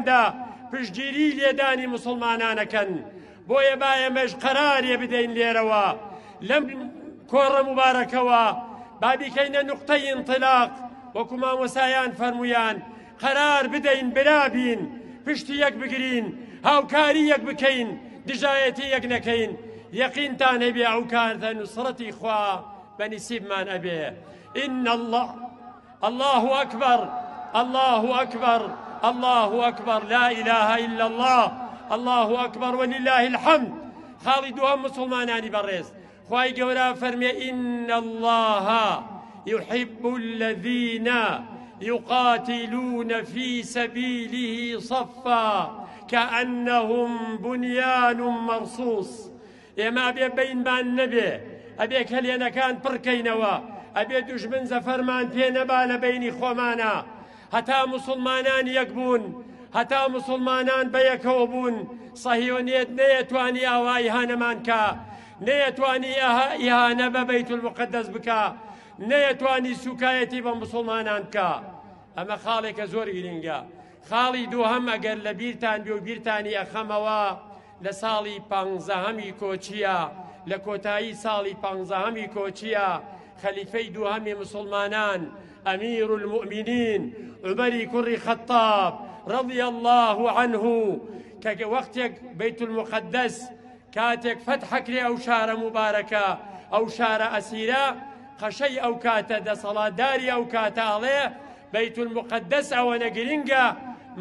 پڕوپاگەندە پشتگیری لێدانی موسڵمانانەکەن بۆیە با ئێمەش قەرارێ بدەین لێرەوە لەم کۆڕە موبارەکەوە با بیکەینە نوقتەی ئینطلاق وەکو مامۆسایان فەرموویان قەرار بدەین برا بین پشتی یەک بگرین هاوکاری یەک بکەین دژایەتی یەک نەکەین یەقینتان هەبێ ئەو کارتە نوسڕەتی خوا بە نسیبمان ئەبێ إن الله الله أكبر الله أكبر الله أكبر لا إله إلا الله الله أكبر ولله الحمد خاڵی دووەم مسلمانانی بەڕێز خوای گەورە فەرمێ إن الله يحب الذين يقاتلون في سبيله صفا كأنهم بنيان مرصوص ئێمە ئەبێ بەینمان نەبێ ئەبێ کەلێنەکان پڕکەینەوە ئەبێ دوژمن زەفەرمان پێ نەبا لە بەینی خۆمانە هەتا موسڵمانان یەک بوون، هەتا موسڵمانان بەیەکەوە بوون، سەهیۆنیەت نەیەتوانی ئاوا ئیهانەمان کا، نەیەتوانی ئیهانە بە بەیتولموقەدەس بکا، نەیەتوانی سوکایەتی بە موسڵمانان بکا. ئەمە خاڵێکە زۆر گرینگە. خاڵی دووهەم ئەگەر لە بیرتان بێ و بیرتانی ئەخەمەوە، لە ساڵی پانزەهەمی کۆچییە، لە کۆتایی ساڵی پانزەهەمی کۆچییە، خەلیفەی دووهەمی مسوڵمانان، امیر المومنین، عومەری کوڕی خەتاب، رضی اللە عنه، کە وەختێک بەیت المقدس کاتێک فەتح کرێ ئەو شارە موبارەکە، ئەو شارە ئەسیرە، قەشەی ئەو کاتە، دەسەڵاتداری ئەو کاتە ئەڵێ، بەیت المقدس ئەوەنە گرنگە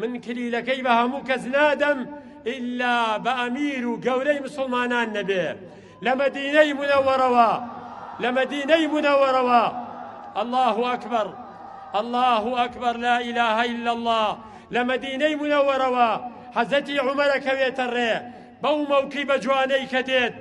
من کلیلەکەی بە هەموو کەس نادەم ئیلا بە ئەمیر و گەورەی مسلمانان نەبێ لە مەدینەی منەوەرەوە لە مەدینەی منەوەرەوە الله أكبر الله أكبر لا إله إلا الله لە مەدینەی منەوەرەوە حەزەتی عومەرە کەوێتە ڕێ بەو مەوکی بە جوانەی کە دێت.